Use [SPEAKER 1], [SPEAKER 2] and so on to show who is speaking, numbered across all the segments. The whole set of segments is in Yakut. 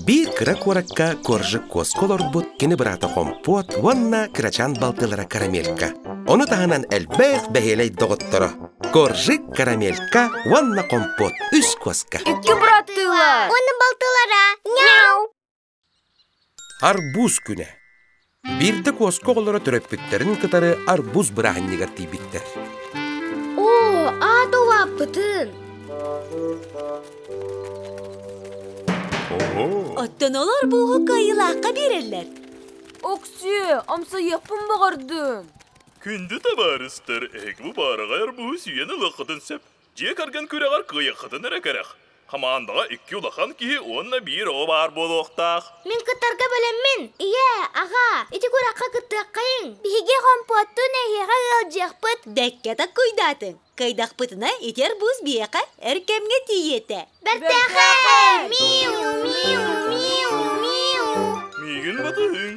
[SPEAKER 1] Биир кыра куоракка Коржик куоска олорбут кини быраата Хомпуот уонна кырачаан балтылара Карамелька. Ону таһынан элбэх бэһиэлэй доҕотторо Коржик, Карамелька уонна Хомпуот үс куоска.
[SPEAKER 2] Икки быраттыылар.
[SPEAKER 3] Уонна балтылара. Мяу!
[SPEAKER 1] Арбуз күнэ. Биирдэ куоска оҕолоро төрөппүттэрин кытары арбуз бырааһынньыгар тиийбиттэр.
[SPEAKER 3] Оо, аата улааппытын!
[SPEAKER 4] Оттон ол арбуһу кыайыылаахха биэрэллэр.
[SPEAKER 2] Оксүө, амсайыахпын баҕардым.
[SPEAKER 5] Күндү табаарыстар, эһиги бу баараҕай арбуһу сүүйэн ылыаххытын сөп. Дьиэ кэргэн күрэҕэр кыайыаххытын эрэ кэрэх. Хамаандаҕа икки улахан киһи уонна биир оҕо баар буолуохтаах.
[SPEAKER 3] Мин кыттарга бэлэммин. Ийээ, аҕаа, ити күрэххэ кыттыаххайыҥ. Биһиги хомпуоттуун эһиэхэ ыалдьыахпыт.
[SPEAKER 4] Бэккэ таккуйдаатыҥ. Кыайдахпытына ити арбуз биһиэхэ эр кэмҥэ тиийиэтэ.
[SPEAKER 3] Бэртээхэй! Миу, миу, миу, миу.
[SPEAKER 5] Миигин батыһыҥ.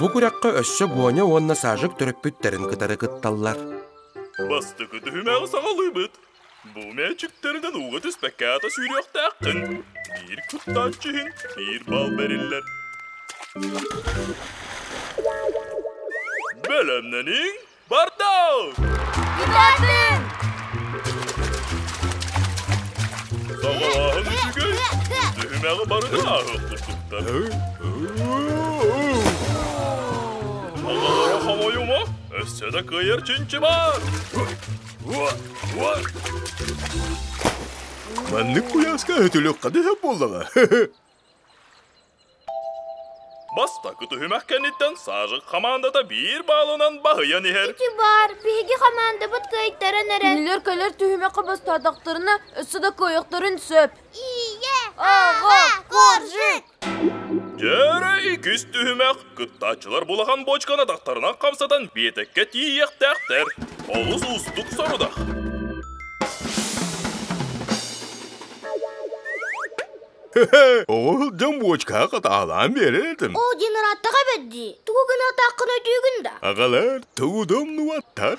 [SPEAKER 1] Бу күрэххэ өссө Гоня уонна Сажик төрөппүттэрин кытары кытталлар.
[SPEAKER 5] Бастакы түһүмэҕи саҕалыыбыт. Бу мээчиктэринэн ууга түспэккэ аата сүүрүөхтээххин. Биир куттааччы иһин биир бал бэриллэр. Бэлэмнэниҥ, бардал!
[SPEAKER 2] Кытаатын!
[SPEAKER 5] Саҕалааһын үчүгэй. Түһүмэҕи барытын ааһыах курдуктар. Аҕалара хомойума, өссө да кыайар чинчи баар.
[SPEAKER 6] Маннык куйааска өтөлүөххэ да сөп буоллаҕа.
[SPEAKER 5] Бастакы түһүмэх кэнниттэн Сажик хамаандата биир баалынан баһыйан иһэр.
[SPEAKER 3] Ити баар, биһиги хамаандабыт кыайтаран эрэр.
[SPEAKER 2] Кинилэр кэлэр түһүмэххэ бастаатахтарына, өссө да кыайыахтарын сөп.
[SPEAKER 3] Ийэ, аҕа, коржик!
[SPEAKER 5] Дьэрэ иккис түһүмэх кыттааччылар булахан бочканы атахтарынан хамсатан биэтэккэ тиийиэхтээхтэр. Олус уустук сорудах.
[SPEAKER 6] Оҕо сылдьан буочкаҕа хатаалаан биэрэр этим.
[SPEAKER 3] Оо, диэн ырааттаҕа эбэт дии. Тугу гыныатааххын өйдүүгүн да?
[SPEAKER 6] Аҕалар тугу да умнубаттар.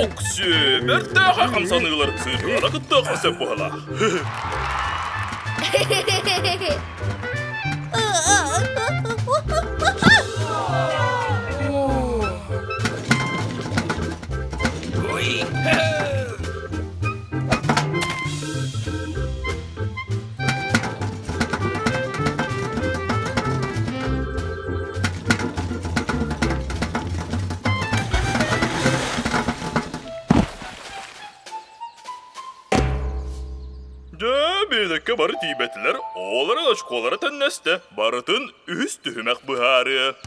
[SPEAKER 5] Оксү, бэртээхэй хамсаныылар сыыргана кыттыахха сөп быһалаах. Дьэ, биэтэккэ бары тиийбэтилэр, оҕолор очколара төннөстө, барытын үһүс түһүмэх быһаарыа.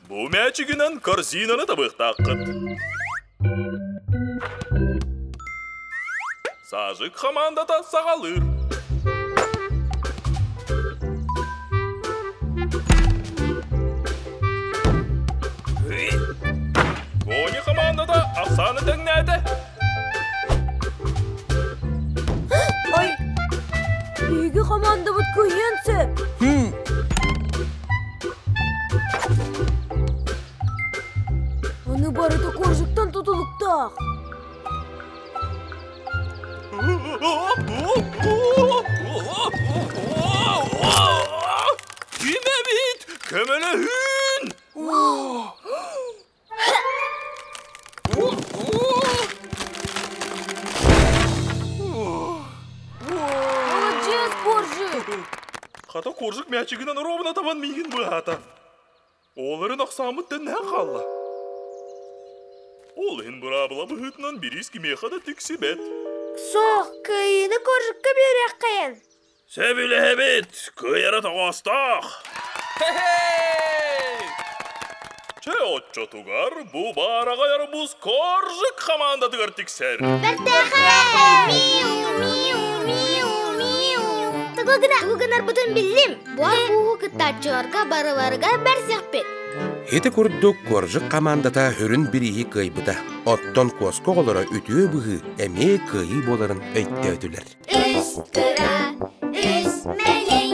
[SPEAKER 5] Бу мээчигинэн корзинаны табыахтааххыт. Сажик хамаандата саҕалыыр. Кони хамаандата ахсааны тэҥнээтэ.
[SPEAKER 2] Ой, биһиги хамаандабыт кыайыан сөп. Аны барыта коржиктан тутулуктаах.
[SPEAKER 5] Ким эбит? Көмөлөһүн!
[SPEAKER 2] Молодец, Коржик!
[SPEAKER 5] Хата Коржик мячигынан ровно табан миигин быһаата. Оҕолорун ахсааммыт тэннэһэн хаалла. Ол иһин быраабыла быһыытынан бириис кимиэхэ да тиксибэт.
[SPEAKER 3] Суох, кыайыыны Коржикка биэриэххэйин.
[SPEAKER 5] Сөбүлэһэбит, кыайара тоҕоостоох. Чэ, оччотугар бу баараҕай арбуз Коржик хамаандатыгар тиксэр.
[SPEAKER 3] Бэртээхэй! Миу, миу, миу, миу. Тугу гына, тугу гынарбытын биллим. Бу арбуһу кыттааччыларга барыларыгар бэрсиэхпит.
[SPEAKER 1] Ити курдук Коржик хамаандата сүрүн бирииһи кыайбыта. Оттон куоска оҕолоро үтүө быһыы эмиэ кыайыы буоларын өйдөөтүлэр.
[SPEAKER 3] Үс кыра, үс мэлэй.